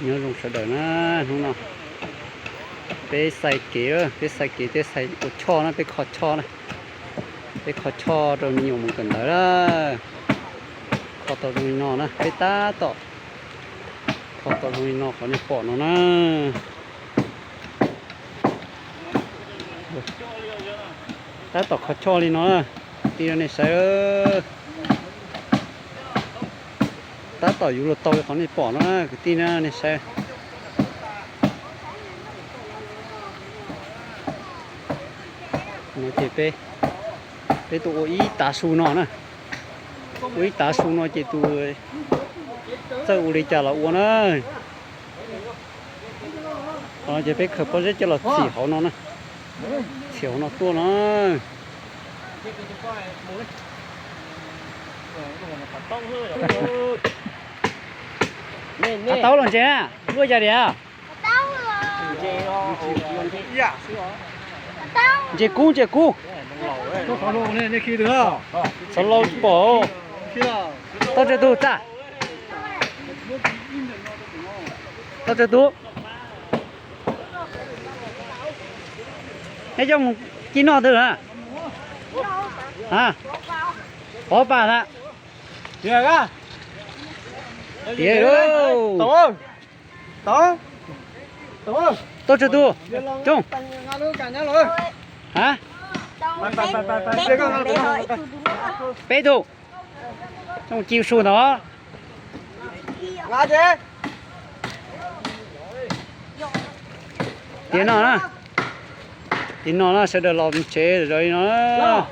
Nyob zoo sawv daws na, hnub no peb xais kev, peb xais kev, peb xais ua choj na, peb kho choj na, peb kho choj rau me nyuam mus kawm ntawv na. Kho tau zoo li no na, peb tab tom kho tau zoo li no qhov nej pom no na. Tab tom kho choj li no na, kwv tij nej saib. Tab tom yuav luag tau li qhov nej pom no na, kwv tij na nej saib. No ces peb, peb tuaj ua ib tav su no na. Ua ib tav su no ces tus txawj ua li cas los ua na. Qhov no ces peb khaws pob zeb coj los txhim hauv no na, txhim hauv no tuaj no. Taub los ntses na, luaj cas diam? Ntses kub, ntses kub. Xov laus tsis pom. Tau tsawg tus txaj? Tau tsawg tus? Neb coj mus ci noj twg na? Pov pas na. Tiav, tau tsawg tus? Coob. Peb tus. Coj mus ci su ntawd. Tiav no na. Tiav no na, sawv daws los tsev zom zaws li no na.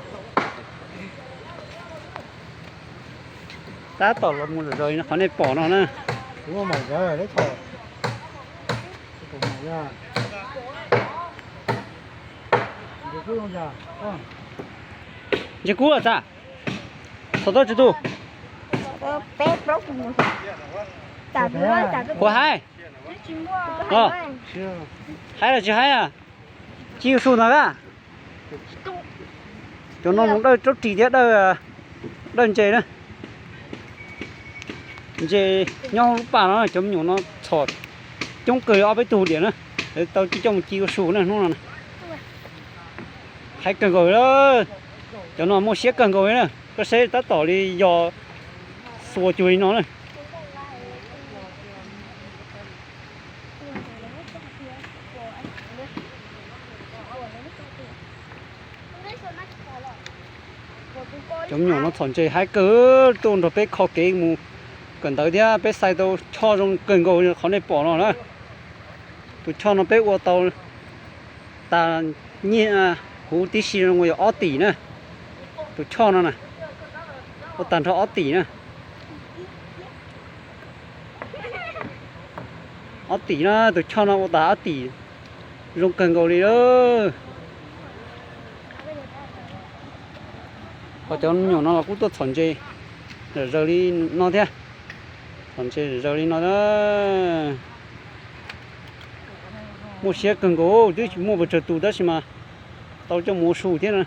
Tab tom los mus zom zaws li no qhov nej pom no na. Ntses kub los txaj? Txog tau tsawg tus? Puas haib? Haib los tsis haib a? Ci su ntag a. Cov no mus dawj raub ris thiab dawj ntses na. Ntses nyob hauv lub pas no, cov me nyuam no txhom coob kawg li, ob peb tug diam na. Lawv tau coj mus ci ua su na hnub no na. Haib kawg nkaus li. Cov no muaj siab kawg nkaus li na, koj saib tab tom li yog xuas cuag li no na. Cov me nyuam no txhom ntses haib kawg, tuaj nrog peb kho kev mus kawm ntawv thiab peb xais tau choj zoo kawg nkaus qhov nej pom no na. Tus choj no peb ua tau tag nyiaj huv tib si zoo li ob tim na. Tus choj no na, ua tag nrho ob tim na. Ob tim na, tus choj no ua tag ob tim, zoo kawg nkaus li lawm. Ho cov me nyuam no los kuj tuaj txhom ntses zom zaws li no thiab. Txhom ntses zom zaws li no na. Muaj siab kawg nkaus, twb tsis muaj pes tsawg tus tab sis mas tau coj mus ua su thiab na.